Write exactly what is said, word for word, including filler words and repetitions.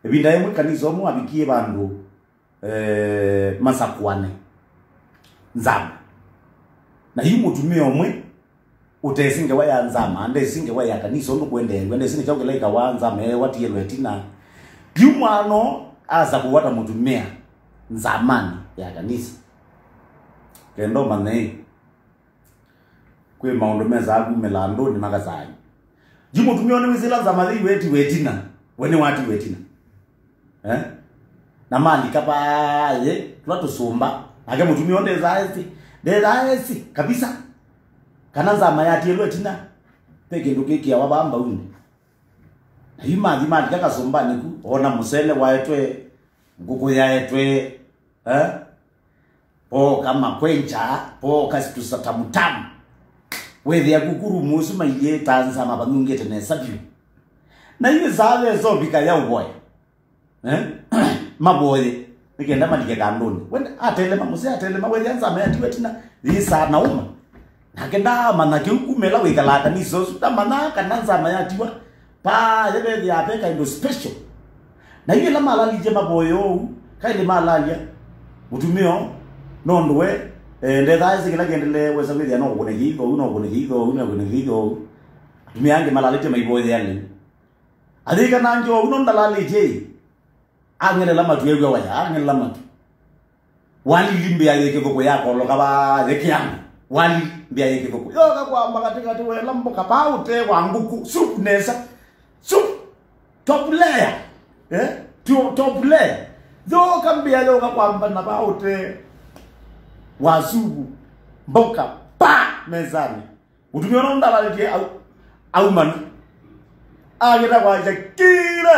Ĩvinda yĩmwe kanisa ũmwe avikie vandũ, eh, masakũane nzama. Na yu mũtumĩa ũmwe ũtesĩ ngewa ya nzama, ndesĩ ngewa ya kanisa ũndũ kwendeew'a, ndesĩ nĩ kyaũ kĩla ĩkawa nzama yeewa tielwe ĩtina. Yu mwana asakũwa ta mũtumĩa nzamanĩ ya kanisa. Kenda ũmanye, kwĩ maũndũ mesaa kumĩla andũnĩ makasaany'a. Yu mũtumĩa ũyũ nĩwĩsĩ ĩla nzama yĩu etiwe ĩtina, we nĩwatiwe ĩtina. Eh? Na malika vaaĩ tũla tũsũmba, nake mũtumĩa ũyũ ndethaa esĩ, ndethaa esĩ kabisa kana nzama yatielwe ĩtina. Ve kĩndũ kĩkĩawa vaa mbaunĩ. Na yu mathi malika kasũmbanĩ ku, ona mũsele waetwe, ngũkũ yaetwe, eh? Pooka makwenja, pooka situsa tamutamu. Wethĩa kukurumu ũsu mailyĩ ta nzama vanyungĩte nesa vyũ. Na yu ĩsaa yesovika ya ũvoya. Eh? Mavoye. Nĩkenda malike kandũnĩ. Wende atelema, mũsee atelema, wethĩa nzama yatiwe ĩtina, yĩsaa na ũma. Nake ndaamanya kĩu kumĩla wĩkalaa kanisa ũsu, ndamanyaa kana nzama yatiwa, paa yavethĩaa ve kaindo special. Na yu ĩla malalilye mavoyo ũu, kaĩlĩ malalya mũtumĩa ũũ, nũndũ we, eh, ndethaa ĩsĩ kĩla kĩendelee, wesa kwĩthĩa no ũkũne kĩitho ũu, no ũkũne kĩitho ũu, no ũkũne kĩitho ũu. Atumĩa angĩ malalĩtye maivoyea lĩu. Ayĩkanangĩ ũu no ndalalĩtye ĩ. Ang'elela matu ew'a waya, ang'elela matu. Walili mbĩa yĩ kĩthũkũ yakoloka vaa yĩkĩana. Walili mbĩa yĩ kĩthũkũ. Yoka kwamba katĩkatĩ wela mboka vaa ũtee wa ngũkũ. Supu nesa. Supu. Top layer. Eh? Top, top layer. Yoka mbĩa yoka kwamba na vaa ũtee wa supu. Mboka. Pa! Mesanĩ. Mũtumĩa ũla ndalalĩtye au, aumana. Agĩta kwasya kile.